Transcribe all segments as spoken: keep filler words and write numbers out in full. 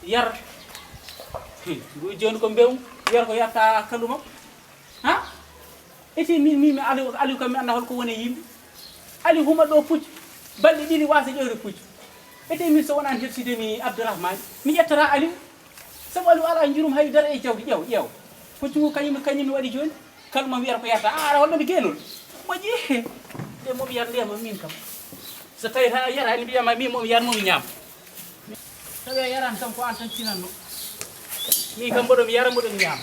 Yar. Ngu jooni ko mbew, yar ko yarta kaluma. Ha? Ete min, min, mi Aliou, Aliou kam mi annda holko woni e yimɓe. Aliou huma ɗo puccu. Balɗe ɗiɗi wasa ƴewde puccu. Ete min so wonani herside mi Abdourahmane, mi ƴettata Aliou. Sabu Aliou ala njurum hay dara e jawdi, ƴeew, ƴeew. Puccu ngu kañum, kañum mi waɗi jooni. Kaluma wiyata ko yarta. A, aɗa holno mi geenol? Moƴƴi. Nde momi yar ndiyam am min kam. So tawi ta yarani mbiyama min momi yar momi ñaam. Tawi a yarani kam ko an tan tinanno. Min kam mboɗo mi yara mboɗo mi ñaama.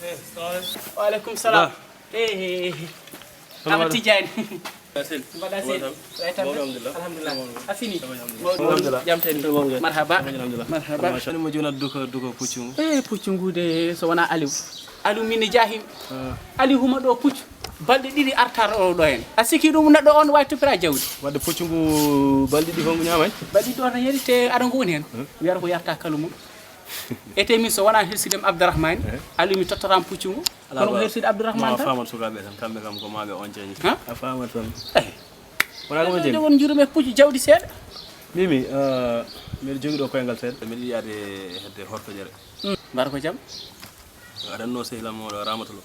Eh, salamu aleykum. Wa aleykum salam. Ba. Eh, eh, eh. Hono Ama waɗa? Tijani. Sel. Mbaɗa sel. Mbaɗa. Alhamdulillah. Alhamdulillah. A fini? Alhamdulillah. Mawɗum. Alhamdulillah. Jam tani. Alhamdulillah. Marhaba. Alhamdulillah. Marhaba. Machallah. Mo jona duko, duko puccu ngu. Eh, puccu ngu de, so wona Aliou. Aliou min ne jahim. Ah. Aliou huma ɗo puccu. Balɗe ɗiɗi arta ɗo, ɗo hen. A sikki ɗum neɗɗo on wawi toppira jawdi? Wadde puccu ngu balɗe ɗiɗi ko ngu ñamay? Balɗe ɗiɗi ɗo tan heedi te aɗa ngu woni hen. Hmm. Wiyata ko yarta kalu mum. Ete min so wona hersudem Abdourahmane, eh? Aliou mi tottotam puccu ngu. Ala kono ba-, herside Abdourahmane ma tan. Famat sukaɓe tan, kamɓe kam ko maɓe on ceeñi. Ha? A famat tan. Eh. Wona ko Ɗo jeeyi. Won jurume puccu jawdi seeɗa. Mimi, eh, mbiɗa jogii ɗo koyngal seeɗa. Mbiɗa yiyaade hedde hortoƴere. Hmm. Mbar ko jam? Aɗa annoo sehil am oɗo Ramata Lo.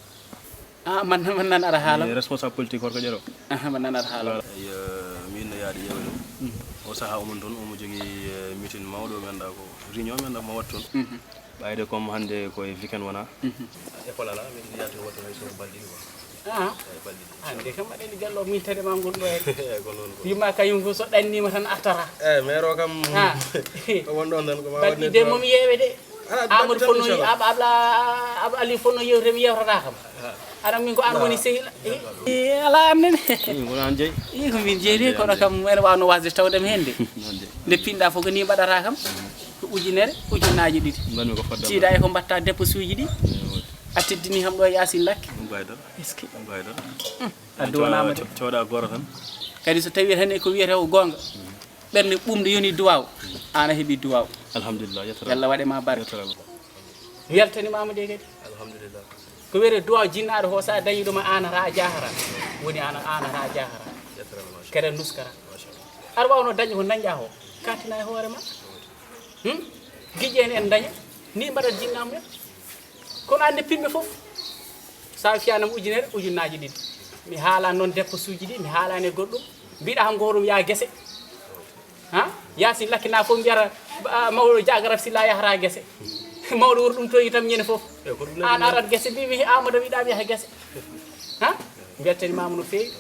Ah, man, man nan aɗa haala. Mi responsable politique horko ƴero. Aha, man nan aɗa haala. Voilà. Eyi, eh, min no yaade ƴeewa ɗum. Mhm. O saha omon toon, omo jogii, eh, meeting mawɗo, mi annda ko réunion, mi annda ko mo waɗi toon. Mhm. Ɓayde comme hannde ko e weekend wona. Mhm. École ala, min yaade waɗde hay so ko balɗe ɗiɗi quoi. Ah. Eyi, balɗe ɗiɗi. Ah, nde kam aɗa anndi galle o, min tede ma ngol ɗo en. Eyi, ko noon ko. Yumma kañum ko so ɗannima tan artata. Eyi, maire o kam, ah, ko won ɗon tan, ko ma balɗe waɗde de ɗo. Momi yeewe de. Ala, Amadou balɗe tan, Fono, inchallah. Ab-, Abla-, Ab-, Aliou Fono yewtere mi yewtata kam. Ah. Aɗa min ko an woni sehil. Eh, ala an nene. Eh, wona an jeyi. Eh, ko min jeyi de, kono kam ene wawno wasde tawde mi hen de. Noon de. Nde pinɗa fof ko ni mbaɗata kam. Ko ujunere, ujunnaaji ɗiɗi. Mbaɗmi ko fodde. Tiiɗa e ko mbatta dépense uji ɗi. Eh, oui. A teddini kam ɗo Yacine Lakke. Ɗum ko hay dara. Est-ce que? Ɗum ko hay dara. Hmm. A duwanaama de. Co-, cooda goro tan. Kadi so tawi tan e ko wiyete ko goonga. Hmm. Ɓernde ɓuumde yoni duwaaw, aan a heɓi duwaaw. Alhamdulillah, yettere Allah. Yalla waɗe ma barke. Yettere Allah. Weltanimaama de kadi. Alhamdulillah. Ko wiyetee duwaaw jinnaaɗo ko, so a dañii ɗum a aanata, a jaahata. Woni aan, a aanata, a jaahata. Yettere Allah, machallah. Kadi a nuskata. Machallah. Aɗa waawno dañde ko dañɗaa ko, katina e hoore ma. Hmm? Giƴƴe en en daña, ni mbaɗat jinnaaɓe mumen. Kono aan ne pinmi fof. So a fiyanam ujunere, ujunnaaji ɗiɗi. Mi haalan noon dépense uji ɗi, mi haalani e goɗɗum. Mbiɗa kam gooto mi yaha gese. Ha? Yacine Lakke na fof mbiyata, ah, mawɗo Jagaraf Silla yahata gese. Mawɗo wuro ɗum toyi tan ñande fof. Eyi, ko ɗum. Aan arat gese, mbi mi Amadou wiɗa mi yaha gese. Ha? Mbeltanimaama no feewi.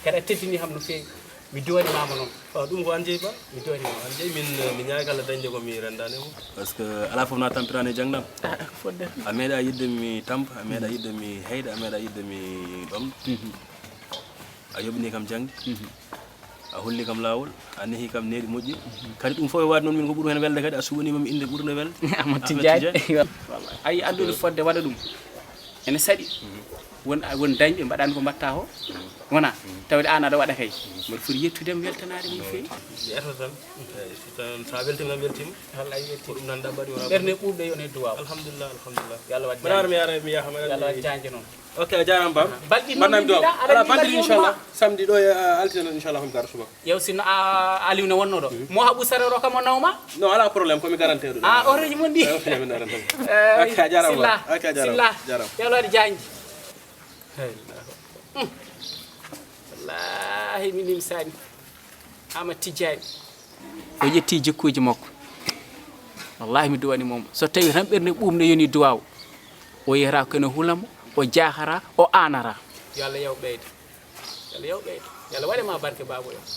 Kadi a teddini kam no feewi. Mi duwanimaama noon. Waaw, ɗum ko an jeyi ba? Mi duwanimaama. An jeyi, min, eh, mi ñaagii Allah dañde ko mi renndaani mo. Parce que alaa fof na tampiraani e jaŋdam. Ah, ko fodde. A meeɗaa yiɗde mi tampa, a meeɗaa yiɗde mi heyda, a meeɗaa yiɗde mi ɗomɗa. Mhm. A yoɓini kam jaŋde. Mhm. A holli kam laawol, a nehi kam neeɗi moƴƴi. Mhm. Kadi ɗum fof e waade noon, min ko ɓuri heen welde kadi, a suɓaniima mi innde ɓurnde welde. Ahmad Ahmad Tidiane. Tidiane. Ayi, addude fodde waɗa ɗum. Ene saɗi. Mhm. Won, won dañɓe mbaɗani ko mbaɗta ko. Mhm. Wona. Mhm. Tawde aan aɗa waɗa kay. Mhm. Mboɗo foti yettude mi weltanaade mo no feewi. Mi etoto tan. Eyi, so tan, so a weltiima tan weltiima. Wallaahi weltiima. Ko ɗum tan ɗaɓɓaɗi wona. Ɓernde ɓuuɓɗe yoni e duwaaw. Alhamdulillah, alhamdulillah. Yo Allah waɗ jaŋde. Mbaɗaar mi yaara, mi yaha, mbaɗaar mi. Yo Allah waɗ jaŋde noon. Ok, a jaaraama, Baba. Balɗe mbaɗnaa mi duwaaw. Aɗa balɗe balɗe, inchallah. Samedi ɗo e, uh, altine noon, inchallah, ko mi gara subaka. Yew sinno a, Aliou ne wonno ɗo. Mhm. Mo haɓu sarero kam o nawma? Non, alaa problème, ko mi garante ɗo. Ah, horeeji mon ɗi. Eyi, ok, mi garante. Eh, ok, a jaaraama. Silla. Ok, a jaaraama. Silla. Jaaraama. Yo Allah waɗ jaŋde. Hey. Hmm. Wallaahi mi nimsaani. Ama Tijjaani. O ƴetti jikkuuji makko. Wallaahi mi duwaniima mo. So tawii tan ɓernde ɓuuɓnde yoni duwaaw, o yehata ko ene hula mo, o jaahata, o aanata. Yo Allah yaw ɓeyda. Yo Allah yaw ɓeyda. Yo Allah waɗe ma barke, baaba o.